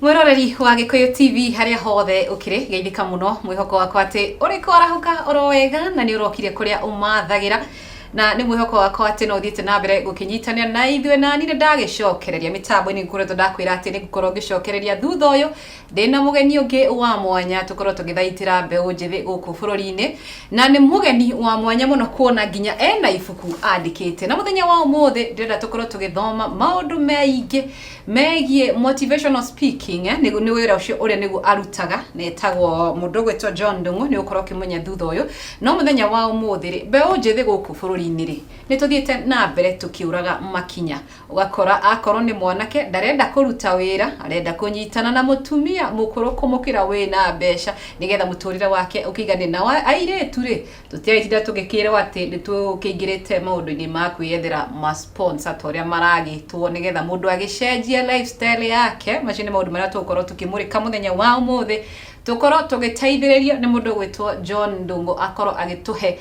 Mwiroreri wa Gikuyu TV haria hothe ukiri, geithika muno. Mwihoko wakwa ati uri kwarahuka oro wega na ni urokire kuria umathagira, na nĩ mwĩhoko wakwa atĩ no ũthiĩte na mbere gũkĩnyitanĩra na ithuĩ. Na niĩ ndagĩcokereria mĩtambo-inĩ, ngoretwo ndakwĩra atĩ nĩ ngũkorwo ngĩcokereria thutha ũyũ ndĩna mũgeni ũngĩ wa mwanya, tũkorwo tũgĩthaitĩra mbeũ njĩthĩ gũkũ bũrũri-inĩ, na nĩ mũgeni wa mwanya mũno kuona nginya ena ibuku andĩkĩte. Na mũthenya wa ũmũthĩ ndĩrenda tũkorwo tũgĩthoma maũndũ maingĩ megiĩ motivational speaking, nĩ wĩra ũcio ũrĩa nĩguo arutaga, na etagwo mũndũ ũgwĩtwo John Ndung'u. Nĩ ũgũkorwo ũkĩmenya thutha ũyũ. No mũthenya wa ũmũthĩ rĩ, mbeũ njĩthĩ gũkũ bũrũri-inĩ rĩ, nĩ tũthiĩte na mbere tũkĩũraga makinya. Ũgakora akorwo nĩ mwanake ndarenda kũruta wĩra, arenda kũnyitana na mũtumia mũkũrũ kũmũkĩra wĩna mbeca, nĩgetha mũtũrĩre wake ũkĩigane. Na airĩtu rĩ, tũtiagĩtinda tũgĩkĩrwo atĩ nĩ tũkĩingĩrĩte maũndũ-inĩ ma kwĩyethera ma sponsor ta ũrĩa maragĩtwo, nĩgetha mũndũ agĩcenjie lifestyle yake. Macio nĩ maũndũ marĩa tũgũkorwo tũkĩmũrĩka mũthenya wa ũmũthĩ, tũkorwo tũgĩteithĩrĩrio nĩ mũndũ ũgwĩtwo John Ndung'u, akorwo agĩtũhe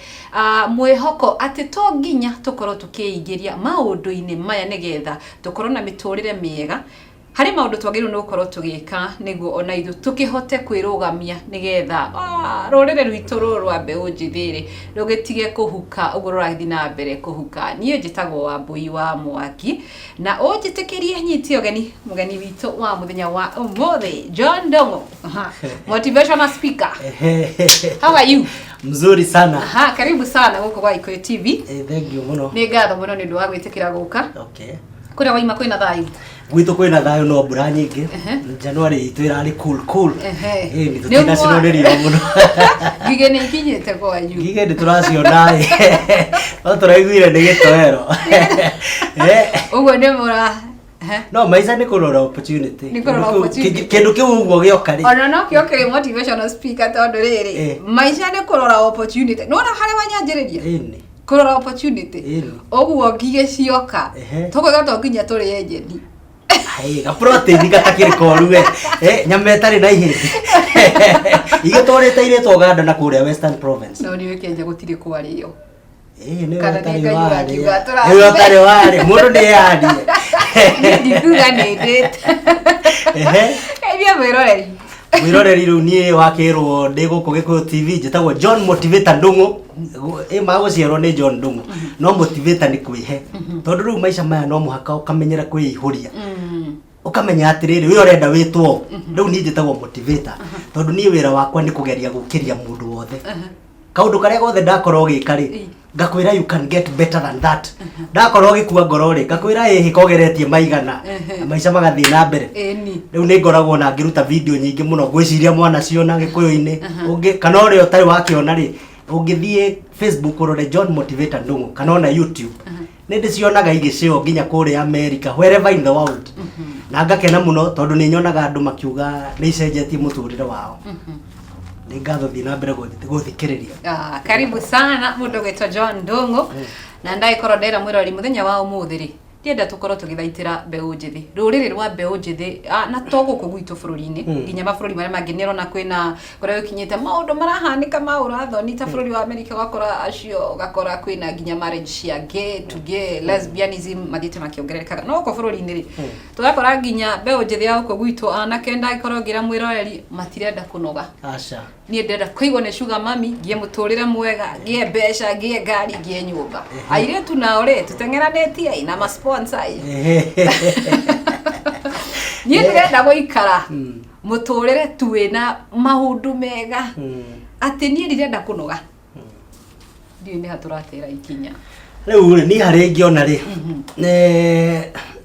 mwĩhoko atĩ to nginya tũkorwo tũkĩingĩria maũndũ-inĩ maya nĩgetha tũkorwo na mĩtũrĩre mĩega. Harĩ maũndũ twagĩrĩirwo nĩ gũkorwo tũgĩka nĩguo ona ithuĩ tũkĩhote kwĩrũgamia, nĩgetha rũrĩrĩ rwitũ rũrũ rwa mbeũ njĩthĩ rĩ, rũgĩtige kũhuka ũguo rũrathiĩ na mbere kũhuka. Niĩ njĩtagwo Wambui wa Mwangi, na ũnjĩtĩkĩrie nyite ũgeni mũgeni witũ wa mũthenya wa ũmũthĩ, John Ndung'u. Aha. Motivational speaker. How are you? Mzuri sana. Aha, karibu sana gũkũ gwa Gikuyu TV. Thank you mũno. Nĩ ngatho mũno nĩ ũndũ wa gwĩtĩkĩra gũka. Kũrĩa waima kwĩna thayũ? Gwitũ kwĩna thayũ, no mbura nyingĩ. January itũ ĩrarĩ cool cool. Ĩni tũtinacinwo nĩ riũa mũno. Ngigĩ nĩ ikinyĩte kwanyu? Ngigĩ nĩ tũraciona ĩ. No tũraiguire nĩ gĩtoero. Ũguo nĩ mũra No maica nĩ kũrora opportunity. Nĩ kũrora Kĩndũ kĩu- opportunity. Kĩndũ kĩu ũguo gĩoka rĩ. Ona no kĩo kĩrĩ motivational speaker, tondũ rĩrĩ, maica nĩ kũrora opportunity. Nĩwona harĩa wanyanjĩrĩria? Ĩni. Kũrora opportunity. Ĩni. Ũguo ngigĩ cioka, tũkoiga to nginya tũrĩe nyeni. Ai, ga protein gatakĩrĩ koru we. Nyama ĩtarĩ na ihĩndĩ. Igĩtwarĩte irĩtwo Uganda na kũrĩa Western Province. No nĩ Kenya gũtirĩ kwarĩo. Ĩĩ, nĩwe Kana ũtarĩ nĩ Ngai warĩa. ũrakiuga tũrathime. Nĩwe ũtarĩ warĩa. Mũndũ nĩ eyandie. Niĩ ndikuga nĩ ndĩte. Geithia mwĩroreri. Mwĩroreri, rĩu niĩ wakĩrwo ndĩ gũkũ Gĩkũyũ TV, njĩtagwo John Motivator Ndung'u. Ĩ magũciarwo nĩ John Ndung'u, no motivator nĩ kwĩhe, tondũ rĩu maica maya no mũhaka ũkamenyera kwĩihũria, ũkamenya atĩrĩrĩ, wĩ ũrenda wĩtwo. Rĩu niĩ njĩtagwo motivator tondũ niĩ wĩra wakwa nĩ kũgeria gũkĩria mũndũ wothe. Kaũndũ karĩa gothe ndakorwo ũgĩka rĩ, ngakwĩra you can get better than that. Ndakorwo ũgĩkua ngoro rĩ, ngakwĩra ĩhĩ kogeretie maigana, na maica magathiĩ na mbere. Rĩu nĩ ngoragwo na ngĩruta video nyingĩ mũno, ngwĩciria mwana ciona Gĩkũyũ-inĩ. Ũngĩ kana ũrĩa ũtarĩ wakĩona rĩ, ũngĩthiĩ Facebook ũrore John Motivator Ndung'u, kana ona YouTube, nĩ ndĩcionaga igĩcĩo nginya kũrĩa America, wherever in the world, na ngakena mũno tondũ nĩ nyonaga andũ makiuga nĩ icenjetie mũtũrĩre wao. Nĩ ngatho, thiĩ na mbere gũthikĩrĩria. Ah, karibu sana mũndũ ũgwĩtwo John Ndung'u. Na ndagĩkorwo ndera mwĩrori, mũthenya wa ũmũthĩ rĩ, ndienda tũkorwo tũgĩthaitĩra mbeũ njĩthĩ, rũrĩrĩ rwa mbeũ njĩthĩ, na to gũkũ gwitũ bũrũri-inĩ, nginya mabũrũri marĩa mangĩ. Nĩ ũrona kwĩna kũrĩa gũkinyĩte maũndũ marahanĩka ma ũrathoni, ta bũrũri wa America, ũgakora acio, ũgakora kwĩna nginya marriage cia gay to gay, lesbianism mathiĩte makĩongererekaga. No gũkũ bũrũri-inĩ rĩ, tũgakora nginya mbeũ njĩthĩ ya gũkũ gwitũ, anake, ndagĩkorwo ngĩra mwĩroreri, matirenda kũnoga. Aca. Niĩ ndĩrenda kũigwo nĩ sugar mummy, ngĩe mũtũrĩre mwega, ngĩe mbeca, ngĩe ngari, ngĩe nyũmba. Airĩtu nao rĩ, tũteng'eranĩtie ĩ na ma sponsor ĩ. Niĩ ndĩrenda gũikara mũtũrĩre tu wĩna maũndũ mega, atĩ niĩ ndirenda kũnoga. Ndiũĩ nĩ ha tũratera ikinya. Rĩu rĩ, niĩ harĩa ingĩona rĩ,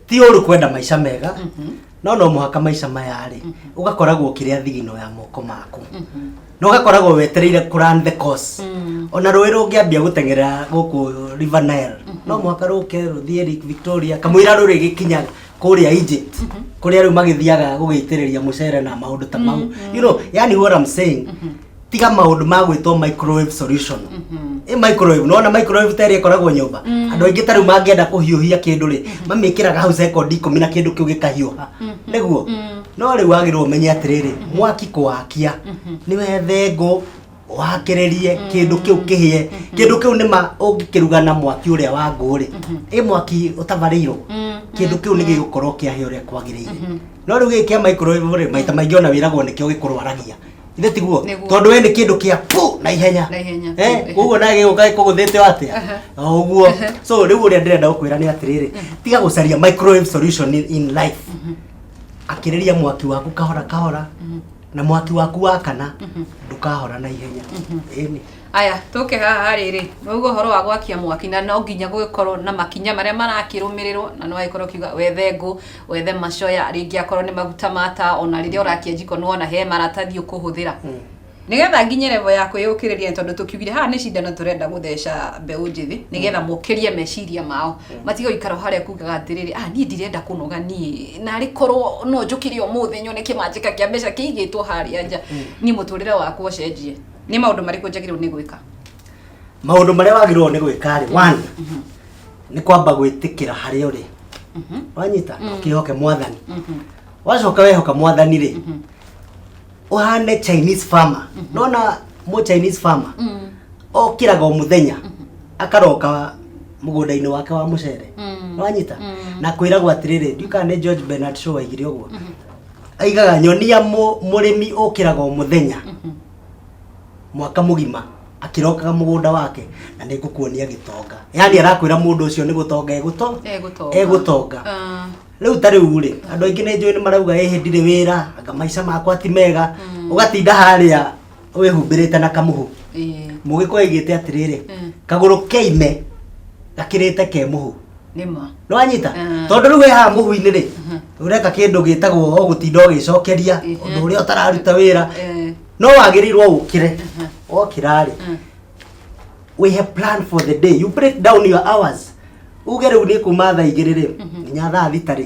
ti ũru kwenda maica mega, no no mũhaka maica maya rĩ, ũgakoragwo ũkĩrĩa thigino ya moko maku, na ũgakoragwo wetereire kũ run the course. Ona rũĩ rũngĩambia gũteng'era gũkũ River Nile, no mũhaka rũke rũthiĩ Lake Victoria, kamũira rũrĩgĩkinya kũrĩa Egypt, kũrĩa rĩu magĩthiaga gũgĩitĩrĩria mũcere na maũndũ ta mau. Yani what I'm saying, tiga maũndũ ma gwĩtwo microwave solution. Ĩ microwave, nona microwave ta ĩrĩa ĩkoragwo nyũmba, andũ aingĩ ta rĩu mangĩenda kũhiũhia kĩndũ rĩ, mamĩkĩraga hau sekondi 10 na kĩndũ kĩu gĩkahiũha nĩguo. No rĩu wagĩrĩirwo ũmenye atĩrĩrĩ, mwaki kũwakia nĩ wethe ngũ, wakĩrĩrie kĩndũ kĩu kĩhĩe. Kĩndũ kĩu nĩma ũngĩkĩruga na mwaki ũrĩa wa ngũ rĩ, ĩ mwaki ũtabarĩirwo. Kĩndũ kĩu nĩ gĩgũkorwo kĩahĩa ũrĩa kwagĩrĩire. No rĩu gĩkĩ kĩa microwave rĩ, maita maingĩ ona wĩragwo nĩkĩo gĩkũrwaragia. Ithe tiguo? Nĩguo. Tondũ we nĩ kĩndũ kĩa pu na ihenya. Na ihenya. Eh, koguo na gĩgũka gĩkũgũthĩte o atĩa? O ũguo. So rĩu ũrĩa ndĩrenda gũkwĩra nĩ atĩrĩrĩ, tiga gũcaria microwave solution in life. Akĩrĩria mwaki waku kahora kahora, na mwaki waku wakana ndũkahora na ihenya. Ĩni. Aya, tũke haha rĩrĩ, nĩguo ũhoro wa gwakia mwaki, na no nginya gũgĩkorwo na makinya marĩa marakĩrũmĩrĩrwo, na no agĩkorwo ũkiuga wethe ngũ, wethe macoya, rĩngĩ akorwo nĩ maguta ma taa, ona rĩrĩa ũrakia njiko nĩwona he maratathi ũkũhũthĩra. Nĩgetha nginye level ya kwĩyũkĩrĩria, tondũ tũkiugire haha nĩ cindano tũrenda gũtheca mbeũ njĩthĩ, nĩgetha mokĩrie meciria mao, matige gũikara o harĩa kugaga atĩrĩrĩ, ah niĩ ndirenda kũnoga niĩ, narĩ korwo no njũkĩre ũmũthĩ nyone kĩmanjĩka kĩa mbeca kĩigĩtwo harĩa nja, niĩ mũtũrĩre wakwa ũcenjie. Nĩ maũndũ marĩkũ njagĩrĩirwo nĩ gwĩka? Maũndũ marĩa wagĩrĩirwo nĩ gwĩka rĩ, one, nĩ kwamba gwĩtĩkĩra harĩa ũrĩ. Wanyita? Ũkĩhoke Mwathani. Wacoka wehoka Mwathani rĩ, ũhane Chinese farmer. Nona mũ Chinese farmer okĩraga o mũthenya akaroka mũgũnda-inĩ wake wa mũcere. Wanyita? Na kwĩragwo atĩrĩrĩ, ndiũĩ kana nĩ George Bernard Shaw waigire ũguo. Aigaga nyonia mũrĩmi ũkĩraga o mũthenya mwaka mũgima akĩrokaga mũgũnda wake na nĩ ngũkuonia gĩtonga. Yani arakwĩra mũndũ ũcio nĩ gũtonga Egũtonga. Egũtonga. Ah. Rĩu ta rĩu rĩ, andũ aingĩ nĩ njũĩ nĩ marauga ĩhĩ ndirĩ wĩra, anga maica makwa ti mega, ũgatinda harĩa wĩhumbĩrĩte na kamũhu. Mũgĩkũyũ aigĩte atĩrĩrĩ, kagũrũ keime gakĩrĩte ke mũhu. Nĩma. Nĩwanyita? Mm. Tondũ rĩu wĩ haha mũhu-inĩ rĩ, ũreka kĩndũ gĩtagwo o gũtinda ũgĩcokeria ũndũ ũrĩa ũtararuta wĩra. No wagĩrĩirwo ũkĩre. Wokĩra rĩ, we have plan for the day. You break down your hours. Uge rĩu nĩ kuma thaa 2 rĩ, nginya thaa 6 rĩ,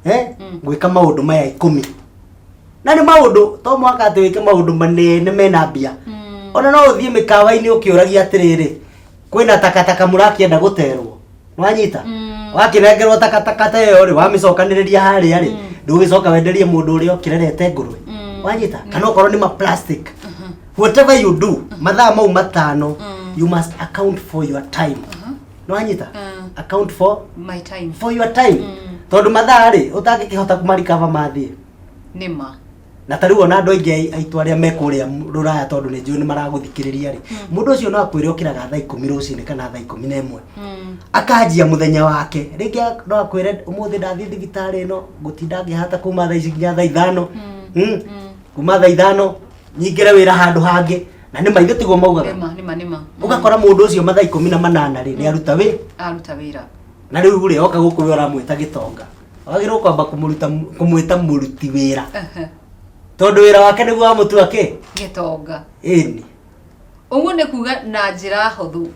eh, ngwĩka maũndũ maya 10. Na nĩ maũndũ to mũhaka atĩ wĩke maũndũ manene mena mbia. Ona no ũthiĩ mĩkawa-inĩ ũkĩũragia atĩrĩrĩ, kwĩna takataka mũrakĩenda gũterwo. Wanyita? Wakĩnengerwo takataka ta ĩyo rĩ, wamĩcokanĩrĩria harĩa rĩ, ndũgĩcoka wenderie mũndũ ũrĩa ũkĩrerete ngũrwe. Wanyita? Kana okorwo nĩ ma plastic. Whatever you do, mathaa mau 5, you must account for your time. Nĩwanyita? Account for My time. for your time. Tondũ mathaa rĩ, ũtangĩkĩhota kũmarikaba mathiĩ. Nĩma. Na ta rĩu ona andũ aingĩ aitũ arĩa me kũrĩa rũraya, tondũ nĩ njũĩ nĩ maragũthikĩrĩria rĩ, mũndũ ũcio no akwĩre okĩraga thaa 10 rũcinĩ kana thaa 11, akanjia mũthenya wake. Rĩngĩ no akwĩre ũmũthĩ ndathiĩ thibitarĩ ĩno, ngũtinda ngĩhata kuma thaa ici nginya thaa 5. Kuma thaa 5 nyingĩre wĩra handũ hangĩ. Na nĩ maitho tiguo maugaga? Nĩma, nĩma, nĩma. Ũgakora mũndũ ũcio mathaa 18 rĩ, nĩ aruta wĩ Aruta wĩra. Na rĩu rĩ, oka gũkũ we ũramwĩta gĩtonga, wagĩrĩirwo kwamba kũmũruta, kũmwĩta mũruti wĩra, tondũ wĩra wake nĩguo wamũtua kĩ? Gĩtonga. Ĩni. Ũguo nĩ kuga na njĩra hũthũ,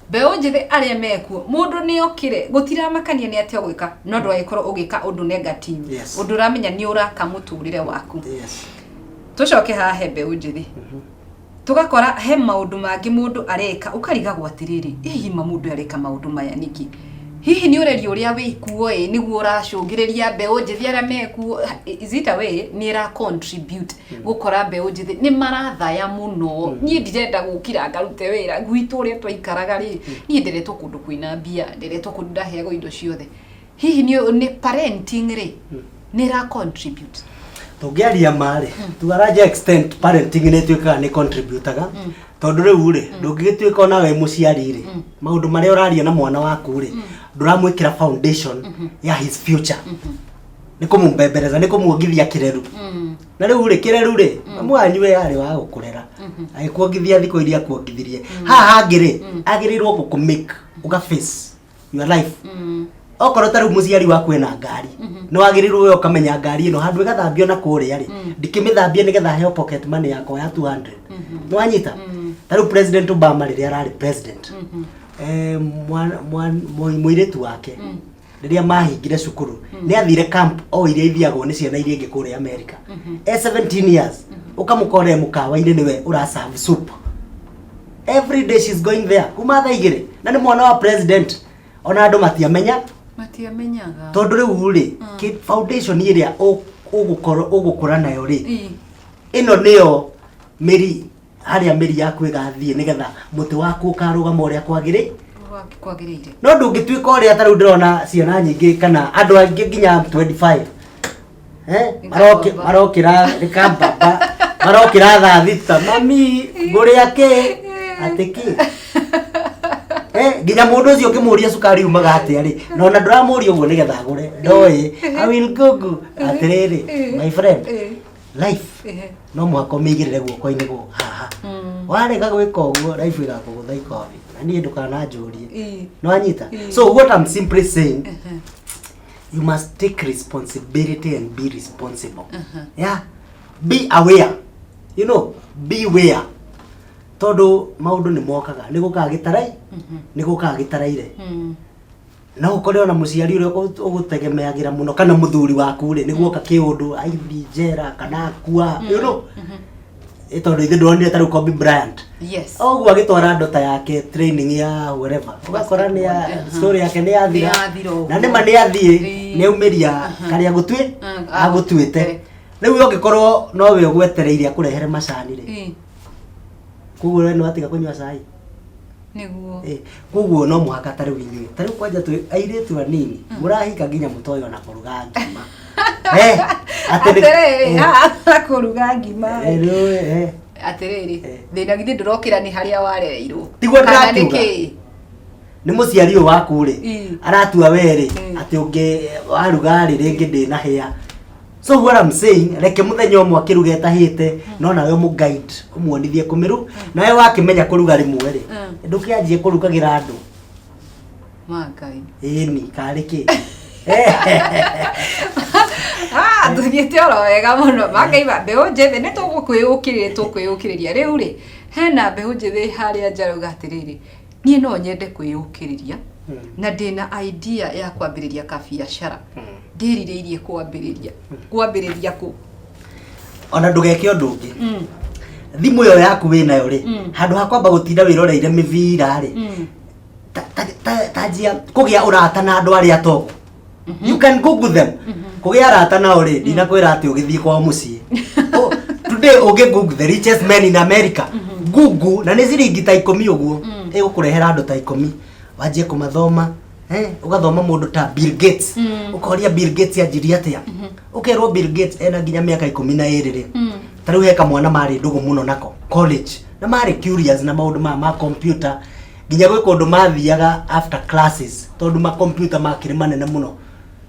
mbeũ njĩthĩ arĩa mekuo, mũndũ nĩ okĩre, gũtiramakania nĩ atĩa ũgwĩka, no ndũgagĩkorwo ũgĩka ũndũ negative, ũndũ ũramenya nĩ ũraka mũtũrĩre waku. Tũcoke haha he mbeũ njĩthĩ, tũgakora he maũndũ mangĩ mũndũ areka ũkarigagwo atĩrĩrĩ, hihi ma mũndũ areka maũndũ maya nĩkĩ? Hihi nĩ ũreri ũrĩa wĩkuo ĩ nĩguo ũracũngĩrĩria mbeũ njĩthĩ arĩa mekuo? Is it a way nĩ ĩra contribute gũkora mbeũ njĩthĩ nĩ marathaya mũno? Niĩ ndirenda gũkira ngarute wĩra gwitũ ũrĩa twaikaraga rĩ, niĩ nderetwo kũndũ kwĩna mbia, nderetwo kũndũ ndaheagwo indo ciothe. Hihi nĩ parenting rĩ, nĩ ĩra contribute? Tũngĩaria ma rĩ, to a large extent parenting nĩ ĩtuĩkaga nĩ contributaga, tondũ rĩu rĩ, ndũngĩgĩtuĩka ona wĩ mũciari rĩ, maũndũ marĩa ũraria na mwana waku rĩ, ndũramwĩkĩra foundation ya his future. Nĩ kũmũmbembereza, nĩ kũmuongithia kĩreru. Na rĩu rĩ, kĩreru rĩ, mamu wanyu we arĩ wa gũkũrera, agĩkuongithia thikũ iria akuongithirie. Haha hangĩ rĩ, agĩrĩirwo gũkũ make ũga face your life. Okorwo ta rĩu mũciari waku ena ngari, nĩ wagĩrĩirwo we ũkamenya ngari ĩno handũ ĩgathambio na kũrĩa rĩ, ndikĩmĩthambie nĩgetha heo pocket money yakwa ya 200. Nĩ wanyita? Ta rĩu President Obama rĩrĩa ararĩ president, mũirĩtu wake rĩrĩa mahingire cukuru nĩ athire camp o iria ithiagwo nĩ ciana iria ingĩ kũrĩa America. E 17 years ũkamũkora e mũkawa-inĩ, nĩwe ũraserve soup every day. She's going there kuma thaa 2, na nĩ mwana wa president. Ona andũ matiamenya. Matiamenyaga. Tondũ rĩu rĩ, foundation ĩrĩa ũgũkorwo ũgũkũra nayo rĩ, ĩno nĩyo mĩri, harĩa mĩri yaku ĩgathiĩ nĩgetha mũtĩ waku ũkarũgama ũrĩa kwagĩrĩ. Kwagĩrĩire. No ndũngĩtuĩka ũrĩa ta rĩu ndĩrona ciana nyingĩ kana andũ angĩ nginya 25, eh, Nĩkambamba. Marokĩra nĩkambamba, marokĩra thaa 6, "Mami, ngũrĩa kĩ?" Atĩ kĩ? Eh, nginya mũndũ ũcio ũngĩmũria cukari umaga atĩa rĩ, na ona ndũramũria ũguo nĩgetha agũre, ndoĩ. I will google. Atĩrĩrĩ, my friend, life no mũhaka ũmĩigĩrĩre guoko-inĩ haha. Warega gwĩka ũguo, life ĩgakũgũtha ikobi, na niĩ ndũkananjũrie. No anyita. So what I'm simply saying, you must take responsibility and be responsible. Yeah, be aware, beware, tondũ maũndũ nĩ mokaga, nĩ gũkaga gĩtarai, nĩ gũkaga gĩtaraire. No ũkore ona mũciari ũrĩa ũgũtegemeagĩra mũno kana mũthuri waku rĩ, nĩ guoka kĩũndũ aithi njera kana akua, tondũ ithuĩ ndĩronire ta rĩu Kobe Bryant. Ũguo agĩtwara ndota yake training ya whatever, ũgakora nĩ ya story yake nĩ yathira. Nĩ yathira ũguo. Na nĩma nĩ athiĩ, nĩ aumĩria karĩa gũtuĩ agũtuĩte. Rĩu ũngĩkorwo nowe ũgwetereire akũrehere macani rĩ, koguo we nĩ watiga kũnyua cai. Nĩguo. Eh, koguo no mũhaka ta rĩu inyuĩ, ta rĩu kwanja twĩ airĩtu anini mũrahika nginya mũtoĩ ona kũruga ngima. Eh, atĩ Atĩrĩrĩ, haha kũruga ngima. Eh, rĩu, eh. Atĩrĩrĩ, thĩna githĩ ndũrokĩra nĩ harĩa warereirwo? Tiguo Kana ndĩrakiuga. nĩkĩĩ? Nĩ mũciari ũyũ waku rĩ, aratua we rĩ, atĩ ũngĩ waruga rĩ, rĩngĩ ndĩnahĩa. So what I'm saying, reke mũthenya ũmwe akĩruga ĩtahĩte, no nawe ũmũ guide, ũmuonithie kũmĩru. Nawe wakĩmenya kũruga rĩmwe rĩ, ndũkĩanjie kũrugagĩra andũ. Ma Ngai. Ĩni karĩ kĩ? Ah, tũthiĩte oro wega mũno. Mangai, mbeũ njĩthĩ, nĩ tũgũkwĩyũkĩrĩria, tũkwĩyũkĩrĩria rĩu rĩ, hena mbeũ njĩthĩ harĩa nja rauga atĩrĩrĩ, "Niĩ no nyende kwĩyũkĩrĩria na ndĩna idea ya kwambĩrĩria kabiacara ndĩrirĩirie kwambĩrĩria." Kwambĩrĩria kũ? Ona ndũgeke ũndũ ũngĩ. Thimũ ĩyo yaku wĩnayo rĩ, handũ ha kwamba gũtinda wĩroreire mĩbira rĩ, tanjia kũgĩa ũrata na andũ arĩa atongu. You can google them. Kũgĩa arata nao rĩ, ndinakwĩra atĩ ũgĩthiĩ kwao mũciĩ. Oh, today ũngĩ google "the richest men in America", google na nĩ ciringi ta 10 ũguo, ĩgũkũrehera andũ ta 10, wanjie kũmathoma. Eh, ũgathoma mũndũ ta Bill Gates, ũkoria Bill Gates anjirie atĩa, ũkerwo Bill Gates ena nginya mĩaka 12 rĩ. Ta rĩu he kamwana marĩ ndũgũ mũno nako college, na marĩ curious na maũndũ maya ma computer, nginya gwĩ kũndũ mathiaga after classes, tondũ ma computer makĩrĩ manene mũno,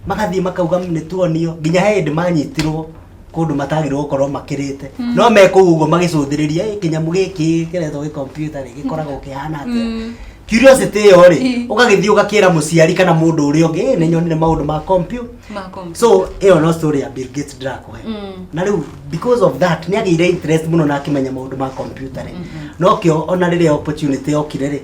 magathiĩ makauga nĩ tuonio. Nginya he hĩndĩ manyitirwo kũndũ matagĩrĩirwo gũkorwo makĩrĩte, no me kũu ũguo magĩcũthĩrĩria, "Ĩ, kĩnyamũ gĩkĩ kĩretwo gĩ computer rĩ, gĩkoragwo kĩhana atĩa?" Curiosity ĩyo rĩ, ũgagĩthiĩ ũgakĩra mũciari kana mũndũ ũrĩa ũngĩ, "Ĩ, nĩ nyonire maũndũ ma computer." Ma computer. So ĩyo no story ya Bill Gates ndĩrakũhe. Na rĩu because of that nĩ agĩire interest mũno na akĩmenya maũndũ ma computer rĩ, nokĩo ona rĩrĩa opportunity yokire rĩ,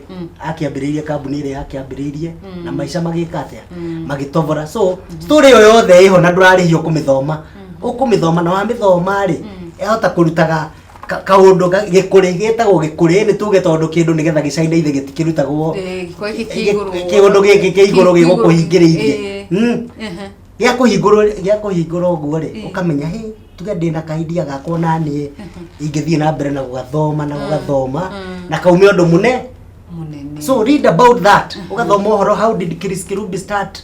akĩambĩrĩirie kambuni ĩrĩa akĩambĩrĩirie na maica magĩka atĩa? Magĩtobora. So story ĩyo yothe ĩho na ndũrarĩhio kũmĩthoma. Ũkũmĩthoma, na wamĩthoma rĩ, ĩhota kũrutaga kaũndũ gĩkũrĩ, gĩtagwo gĩkũrĩ. Nĩ tuge tondũ kĩndũ nĩgetha gĩcaine ithe gĩtikĩrutagwo. Ĩ, gĩkorwo gĩkĩ kĩ igũrũ. Kĩũndũ gĩkĩ kĩ igũrũ gĩgũkũhingĩrĩirie. Gĩa kũhingũrwo, gĩa kũhingũra ũguo rĩ, ũkamenya hĩ, tuge ndĩna kaidea gakwa, na niĩ ingĩthiĩ na mbere na gũgathoma na gũgathoma na kaume ũndũ mũne. Mũnene. So read about that, ũgathoma ũhoro how did Chris Kirubi start,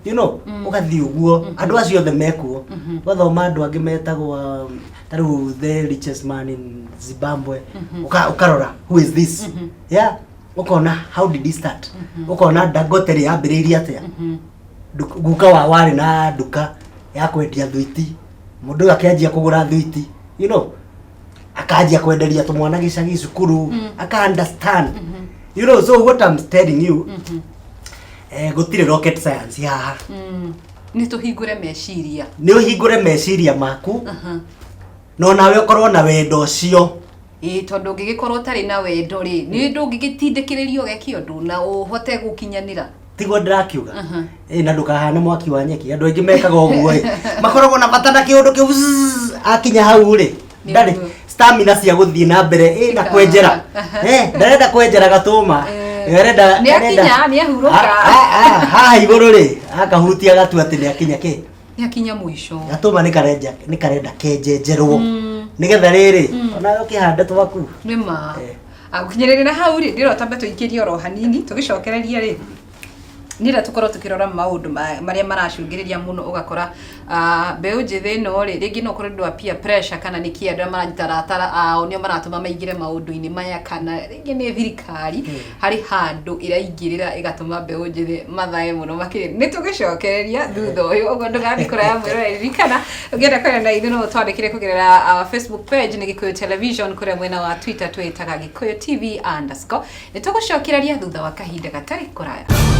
ũgathiĩ ũguo andũ acio othe mekuo, ũgathoma andũ angĩ metagwo ta rĩu the richest man in Zimbabwe. Ũkarora who is this, yeah, ũkona how did he start, ũkona Dangote rĩ yambĩrĩirie atĩa. Guka wa warĩ na nduka ya kwendia thwiti, mũndũ ũyũ akĩanjia kũgũra thwiti, akanjia kwenderia tũmwana gĩcagi cukuru, aka understand. So what I'm telling you, eh, gũtirĩ rocket science haha. Nĩ tũhingũre meciria. Nĩ ũhingũre meciria maku, no nawe ũkorwo na wendo ũcio. Ĩ, tondũ ũngĩgĩkorwo ũtarĩ na wendo rĩ, nĩ ndũngĩgĩtindĩkĩrĩrio geke ũndũ na ũhote gũkinyanĩra. Tiguo ndĩrakiuga? Ĩ, na ndũkahane mwaki wa nyeki. Andũ aingĩ mekaga ũguo ĩ, makoragwo na bata na kĩũndũ kĩu zzz, akinya hau rĩ, ndarĩ stamina cia gũthiĩ na mbere ĩ na kwenjera. Eh, ndarenda kwenjera gatũma. Arenda Nĩ akinya, nĩ ahurũka. Haha igũrũ rĩ, akahutia gatu atĩ nĩ akinya kĩ? Nĩ akinya mũico. Gatũma nĩ karenda, nĩ karenda kenjenjerwo nĩgetha rĩrĩ onawe ũkĩhande twaku. Nĩ ma. Eh. Gũkinyĩrĩria hau rĩ, ndĩrona tambe tũikĩrie oro hanini tũgĩcokereria rĩ, nĩra tũkorwo tũkĩrora maũndũ marĩa maracũngĩrĩria mũno ũgakora mbeũ njĩthĩ ĩno rĩ, rĩngĩ no ũkorwo nĩ ũndũ wa peer pressure kana nĩ kĩ, andũ arĩa maranyita arata ao nĩo maratũma maingĩre maũndũ-inĩ maya, kana rĩngĩ nĩ thirikari harĩ handũ ĩraingĩrĩra ĩgatũma mbeũ njĩthĩ mathae mũno makĩria. Nĩ tũgĩcokereria thutha ũyũ, ũguo ndũgathiĩ kũraya mwĩroreri, ririkana ũngĩenda kwaria na ithuĩ no ũtwandĩkĩre kũgerera our Facebook page nĩ Gĩkũyũ Television, kũrĩa mwena wa Twitter twĩtaga Gĩkũyũ TV underscore. Nĩ tũgũcokereria thutha wa kahinda gatarĩ kũraya.